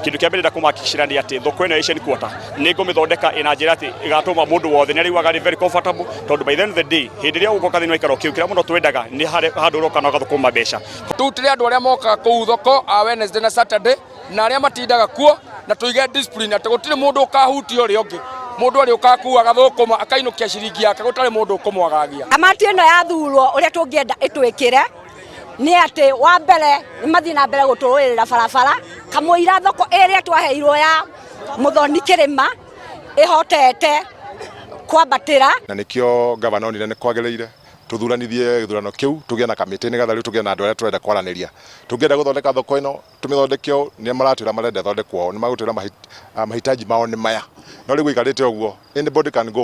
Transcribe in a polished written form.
Kĩndũ kĩa mbere ndakũmakicĩra nĩ atĩ thoko ĩno ya Asian Quarter nĩ ngũmĩthondeka ĩna njĩra atĩ ĩgatũma mũndũ wothe nĩ arĩiguaga arĩ very comfortable, tondũ by the end of the day, hĩndĩ ĩrĩa ũgũka thĩinĩ wa ikaro kĩu, kĩrĩa mũno twendaga nĩ handũ ũroka na ũgathũkũma mbeca. Tũrutĩre andũ arĩa mokaga kũu thoko a Wednesday na Saturday na arĩa matindaga kuo, na tũige discipline atĩ gũtirĩ mũndũ ũkahutia ũrĩa ũngĩ. Mũndũ arĩ ũkakuaga thũkũma akainũkia ciringi yake, gũtarĩ mũndũ ũkũmwagagia. Kamati ĩno yathurwo, ũrĩa tũngĩenda ĩtwĩkĩre nĩ atĩ wa mbere nĩ mathiĩ na mbere gũtũrũĩrĩra barabara kamũira thoko ĩrĩa twaheirwo ya Mũthoni Kĩrĩma ĩhotete kwambatĩra. Na nĩkĩo gavana onire nĩ kwagĩrĩire tũthuranithie gĩthurano kĩu, tũgĩe na kamĩtĩ, nĩgetha rĩu tũgĩe na andũ arĩa tũrenda kwaranĩria. Tũngĩenda gũthondeka thoko ĩno, tũmĩthondeke ũũ, nĩ maratwĩra marenda ĩthondekwo ũũ, nĩ magũtwĩra mahitaji mao nĩ maya. No rĩu gũikarĩte ũguo, anybody can go.